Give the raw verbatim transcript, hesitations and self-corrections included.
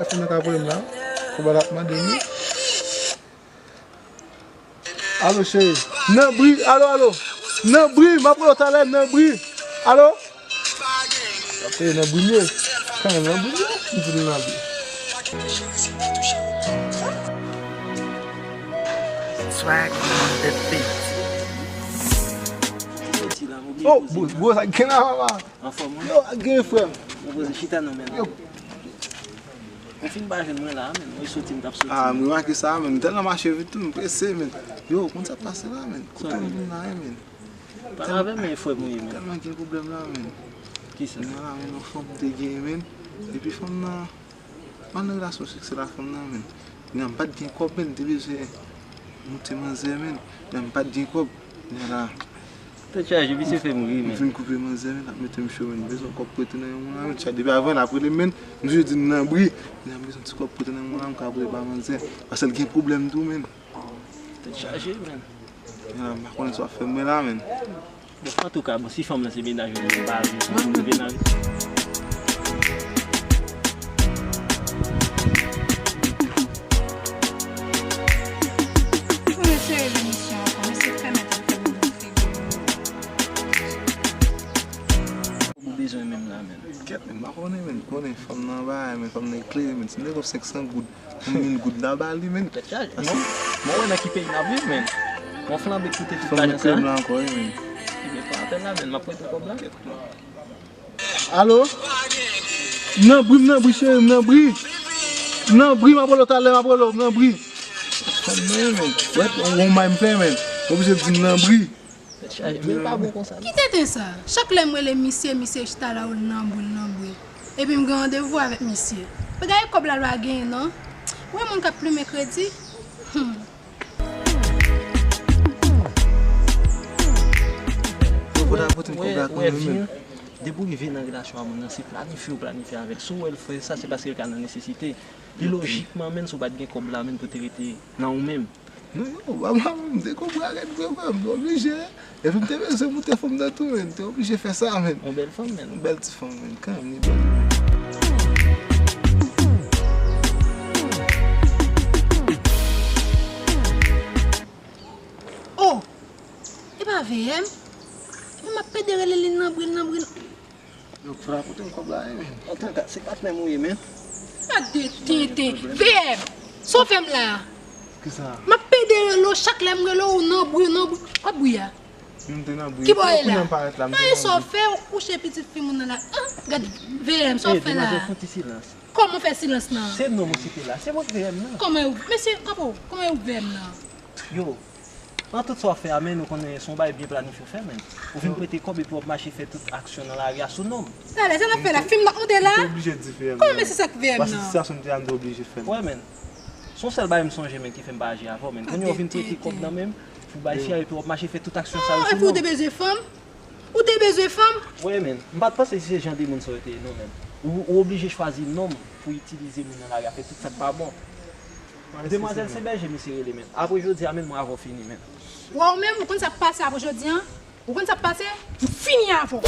Ou nan ka voye m la. Kouba l ap mande m wi. Alo, cheri. Nan bri, alo, alo. Nan bri, m ap rele w talè, nan bri. Alo? Ap rele nan bri m ye. Kanmenm, nan bri m ye. M di l nan bri. Swag on the beat. Oh, bro, bro, sa gen la, papa. Anfòm, wi. Yo, gen frè m. Yo, poze chita non, men. Yo. Ou fin pa jwenn mwen la, men. Ou soti, m t ap soti. Ah, m remake sa, men. M tèlman mache vit tou, m prese, men. Yo, konn sa k pase la, men. Kote m vin la, men. Pale avè m, men, frè m ou ye, men. Tèlman gen pwoblèm la, men. Kisa? Mwen la, men, yon fanm te gen, men. Epi fanm nan, m al nan relasyon seksèl ak fanm nan, men. Kounya m pa t gen kòb, men, m te bezwen monte manzè, men. Kounya m pa t gen kòb. Kounya la, Tèt chaje, misye fè m ri, men. M fin koupe manzè, men, l ap mete m cho, men. M bezwen kòb prete nan yon mwa, men. Chak depi avan, l ap rele m, men. M toujou di l nan bri. Kounya m bezwen ti kòb prete nan yon mwa, m ka prete ba manzè. Paske l gen pwoblèm tou, men. Tèt chaje, men. Kounya la, m pa konnen sa w ap fè m la, men. Bon, antouka, bon, si fanm nan se mennaj ou, m pa vle pou nou vin nan. Pou nou sere lemisyon an, kòman se fè mèt ap fè moun figi nou? Ou bezwen menm la, men. Kèt, men, m pa konnen, men. Konnen fanm nan bagay, men, fanm nan eklere, men. Si m te gen senk san goud, yon mil goud la ba li, men. Tèt chaje. Mwen, mwen wè nan ki peyi n ap viv, men. Mwen flanbe koute tout lajan sa. Fanm nan eklere m la ankò, wi, men. Ebyen, pran apèl la, men. M ap prete kòb la. Kèt, men. Alo? M nan bri, m nan bri, cheri, m nan bri. M nan bri, m ap rele w talè, m ap rele w, m nan bri. Fanm nan, men. Wè, yon may m fè, men. Oblije di m nan bri. Tèt chaje, men l pa bon konsa, non. Ki tenten sa? Chak lè m rele misye, misye chita la, ou l nan bri, l nan bri. Epi m gen randevou avèk misye. Ou gade kòb la lwa genyen, non? Ou wè moun k ap plimen kredi? Hmm. Ou ta pote m kòb la kanmenm, men. Depi w rive nan relasyon a moun nan, se planifye ou planifye avè l. Si w wè l fè sa, se paske l ka nan nesesite. Pi lojikman, men, si w pa t gen kòb la, men, pou te rete nan ou menm. Non, yo, baba, m te konprann rèd vre, vre, m te oblije. Epi m te bezwen moute fanm nan tou, men, m te oblije fè sa, men. Yon bèl fanm, men. Yon bèl ti fanm, men, kanmenm, li bèl. Oh! E pa V M? Epi m ap pede rele li nan bri l, nan bri l. Yo, fò pote m kòb la, wi, men. Antouka, se patnè m ou ye, men. Gade tenten. V M, sa w fè m la? Kisa? M ap pede rele w, chak lè m rele w, ou nan bri, nan bri. Kòb bri a? M te nan bri. Ki bò w ye la? Kounye a m parèt la, m te nan bri. Sa w fè, ou kouche pitit fi moun nan la? Ah, gade, V M, sa w fè la? Demwazèl, fè yon ti silans. Kòman w fè silans lan? Se non m ou site la, se mwen ki V M nan. Kòman yo, mesye, kòman yo, kòman yo V M nan? Yo, nan tout sa w ap fè a, men, nou konnen se yon bagay byen planifye w fè, men. Ou vin prete kòb epi w ap mache fè tout aksyon nan lari a sou non m. Talè, sa n ap fè la? Fim n ap monte la? M te oblije di V M nan. Kòman mesye sa k V M nan? Paske sitiyasyon m te a, m te oblije fè l. Wè, men. Se yon sèl bagay m sonje, men, ki fè m pa aji avè w, men. Kounye a w vin prete kòb nan men m pou bay fi a, epi w ap mache fè tout aksyon sa yo sou non m. Ah, epi w te bezwen fanm? Ou te bezwen fanm? Wè, men. M pa t panse se jan de moun sa yo te ye, non, men. Ou, ou oblije chwazi non m pou itilize moun nan lari a, fè tout sa k pa bon. Demwazèl, se bèje misye rele, men. Apre jodi a, men, mwen avè w fini, men. Wè, ou menm, ou konn sa k pase apre jodi a? Ou konn sa k pase? M fini avè w.